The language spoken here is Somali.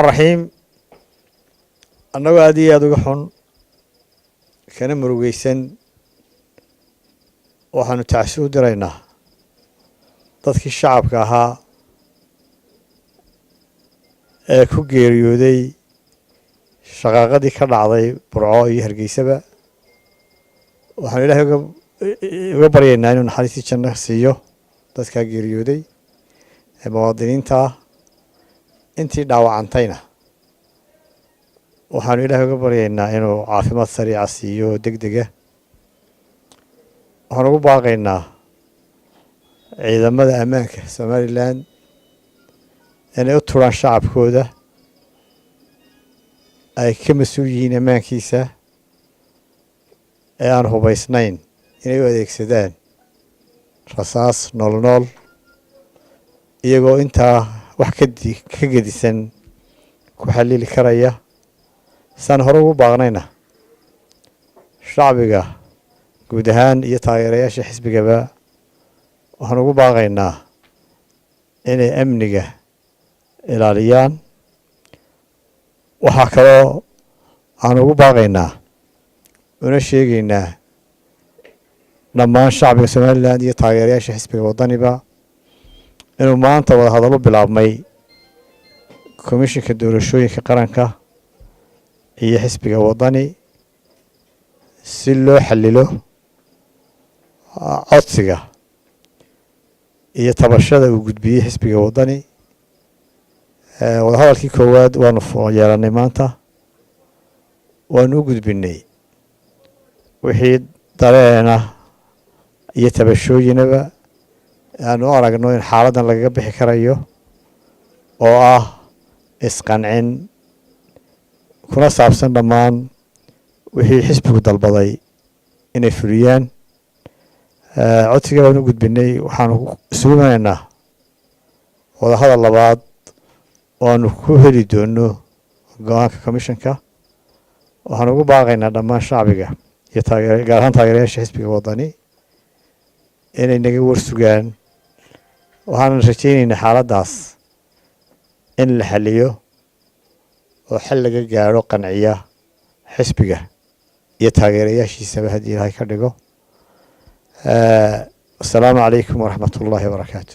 Raxiim. Annagoo aad iyo aada uga xun kana murugeysan, waxaanu tacsi u diraynaa dadkii shacabka ahaa ee ku geeriyooday shaqaaqadii ka dhacday Burco iyo Hargeysaba. Waxaanu Ilaahay uga baryaynaa inuu naxariistii janno siiyo dadkaa geeriyooday ee muwaadiniinta ah. Intii dhaawacantayna waxaanu Ilaahay uga baryaynaa inuu caafimaad sariica siiyo deg dega. Waxaan ugu baaqaynaa ciidamada ammaanka Somaliland inay u turaan shacabkooda ay ka mas-uul yihiin ammaankiisa ee aan hubaysnayn inay u adeegsadaan rasaas nool nool, iyagoo intaa wax ka gedisan ku xalili karaya. Saan hore ugu baaqnayna, shacbiga guud ahaan iyo taageerayaasha xisbigaba waxaan ugu baaqaynaa inay amniga ilaaliyaan. Waxaa kaloo aan ugu baaqaynaa una sheegaynaa dhammaan shacbiga Somaliland iyo taageerayaasha xisbiga Waddaniba inuu maanta wada hadallo bilaabmay Komishinka Doorashooyinka Qaranka iyo xisbiga Waddani si loo xalilo codsiga iyo tabashada uu gudbiyey xisbiga Waddani. Wadahadalkii koowaad waanu yeelanay maanta, waanu u gudbinay wixii dareena iyo tabashooyinaba aanu u aragno in xaaladdan lagaga bixi karayo, oo ah isqancin kuna saabsan dhammaan wixii xisbigu dalbaday inay fuliyaan. Codsiga waan u gudbinay. Waxaanu isugu imanaynaa wadahadal labaad oo aanu ku heli doono go-aanka commissionka. Waxaan ugu baaqaynaa dhammaan shacbiga iyo taageer, gaar ahaan taageerayaasha xisbiga Waddani, inay naga warsugaan. Waxaanan rajaynaynaa xaaladdaas in la xaliyo oo xal laga gaadho qanciya xisbiga iyo taageerayaashiisaba, haddii Ilaahay ka dhigo. Asalaamu calaykum waraxmat ullaahi wabarakaatu.